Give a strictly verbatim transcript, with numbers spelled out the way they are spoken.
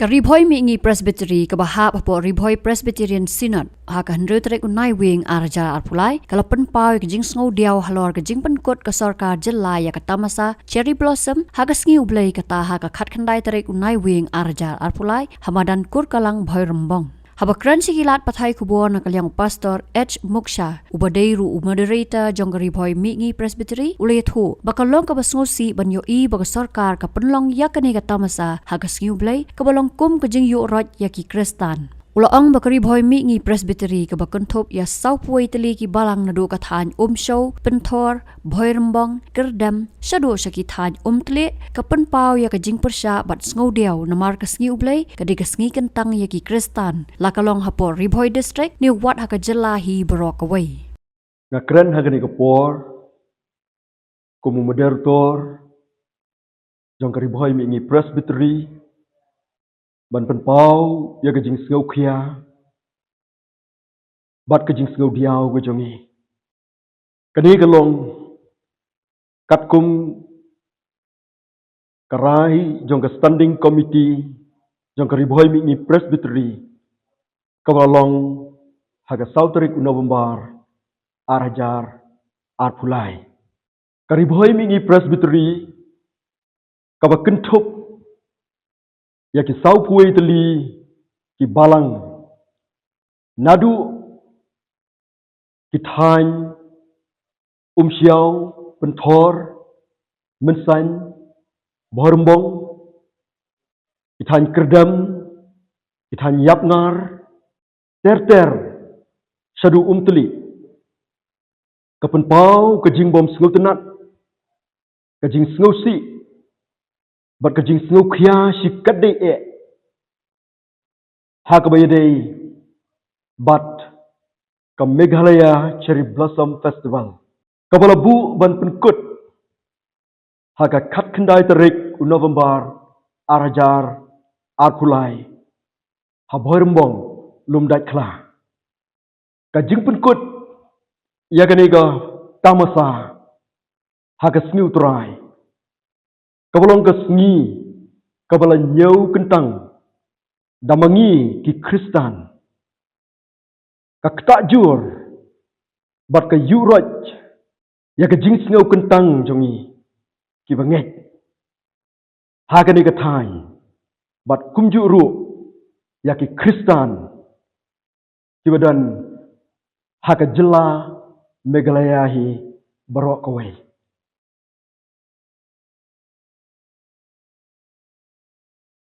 Ka Ri Bhoi Mihngi Presbytery kaba hap hapoh Ri Bhoi Presbyterian Synod ha ka hynriew tarik u Naiwieng ar hajar arphew lai ka la pynpaw ïa ka jingsngew diaw halor ka jingpynkut ka sorkar jylla ïa ka tamasa Cherry Blossom ha ka sngi U Blei, kata ha ka khatkhyndai tarik u Naiwieng ar hajar arphew lai ha madan Kurkalang, Bhoirymbong. Haba kren sha ki lad pathai khubor na ka liang u Pastor H Muksha, uba dei ruh u moderator jong ka Ri Bhoi Mihngi Presbytery, u la ïathuh ba ka long kaba sngewsih ban ïohi ba ka sorkar ka pynlong ïa kane ka tamasa ha ka sngi U Blei kaba long kum ka jingïuhroit ïa ki Khristan. U la ong ba ka Ri Bhoi Mihngi Presbytery kaba kynthup ïa sawphew wei tylli ki balang naduh ka thaiñ Umshaw, Pynthor, Bhoirymbong, Kyrdem shaduh sha ki thaiñ Umtlieh ka pynpaw ïa ka jingpyrshah bad sngewdiaw namar ka sngi U Blei ka dei ka sngi kyntang ïa ki Khristan, la ka long hapoh Ri Bhoi District ne wat ha ka jylla hi baroh kawei. Nga kren ha kane ka por kum u moderator jong ka Ri Bhoi Mihngi Presbytery ban pynpaw ïa ka jingsngewkhia bad ka jingsngewdiaw ka jong ngi. Kane ka long katkum ka rai jong ka Standing Committee jong ka Ri Bhoi Mihngi Presbytery kaba long ha ka saw tarik u November ar hajar arphew lai. Ka Ri Bhoi Mihngi Presbytery kaba kynthup ïa ki sawphew wei tylli ki balang naduh ki thaiñ Umshaw, Pynthor, Mynsain, Bhoirymbong, ki thaiñ Kyrdem, ki thaiñ Ïapngar, ter ter shaduh Umtlieh, ka pynpaw ka jingbym sngewtynnad, ka jingsngewsih bad ka jingsngewkhia shikatdei eh ha kaba ïadei bad ka Meghalaya Cherry Blossom Festival kaba la buh ban pynkut ha ka khatkhyndai tarik u November ar hajar arphew lai ha Bhoirymbong, Lumdaitkhla. Ka jingpynkut ïa kane ka tamasa ha ka sngi U Trai kaba long ka sngi kaba la ñiew kyntang da ma ngi ki Khristan, ka ktah jur bad ka ïuhroit ïa ka jingsngew kyntang jong ngi kiba ngeit ha kane ka thaiñ bad kumjuh ruh ïa ki Khristan kiba don ha ka jylla Meghalaya hi baroh kawei.